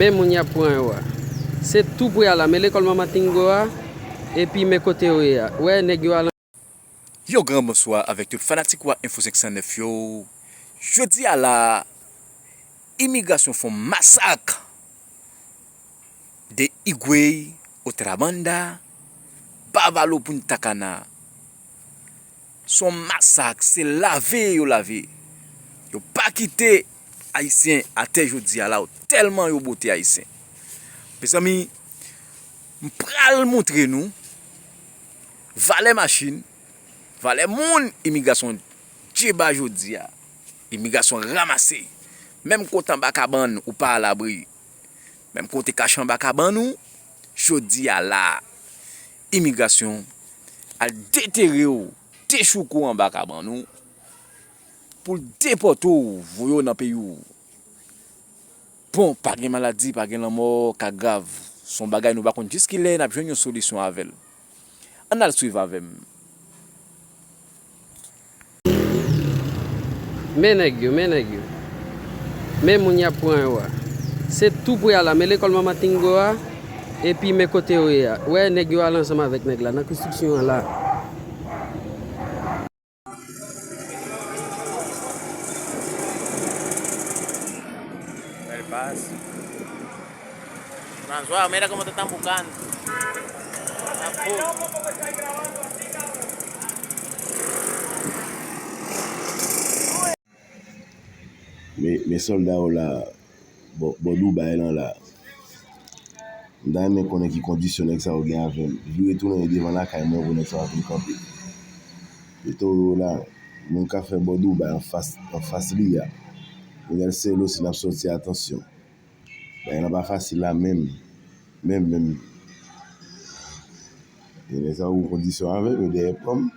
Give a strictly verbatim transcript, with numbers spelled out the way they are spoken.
Men moun y ap pran yo a. Se tou pre a la, men lekòl Manman Tingo a, epi men kote yo ye a. Wè, nèg yo al. Yon gran bonswa avèk tout fanatik Wa Enfo senk san nèf yo. Jodi a la, imigrasyon fè yon masak de Higüey, Otra Banda, Bávaro, Punta Cana. Se yon masak, se lave yo lave. Yo pa kite Ayisyen atè jodi a la, tèlman yo bote Ayisyen. Mezanmi, m pral montre nou valè machin, valè moun imigrasyon djeba jodi a. Imigrasyon ranmase. Menm kote anba kabann ou pa alabri. Menm kote kache anba kabann ou, jodi a la, imigrasyon al detere w, dechouke w anba kabann ou, pou l depòte w, voye w nan peyi w. Bon, pa gen maladi, pa gen lanmò, ka grav. Se yon bagay nou pa konn jiskilè n ap jwenn yon solisyon avè l. Ann al swiv avè m. Men nèg yo, men nèg yo. Men moun y ap pran yo a. Se tou pre a la, men lekòl Manman Tingo a, epi men kote yo ye a. Wè, nèg yo al ansanm avèk nèg la nan konstriksyon an la. Bèl baz. Nan zwa, mira cómo te están buscando. Están full. Men, men sòlda yo la, bò, bò Dubai lan la. M ta renmen konnen ki kondisyon nèg sa yo gen avè m. Vire tounen devan lakay mwen pou nèg sa yo vin kanpe. E towo yo la, moun ka fè bò Dubai anfas, anfas li a. Pou Nèl Selo si n ap sòti atansyon. Bagay lan pa fasil la menm. Menm, menm. E nèg sa yo gen kondisyon avè m, yo dèyè pran m.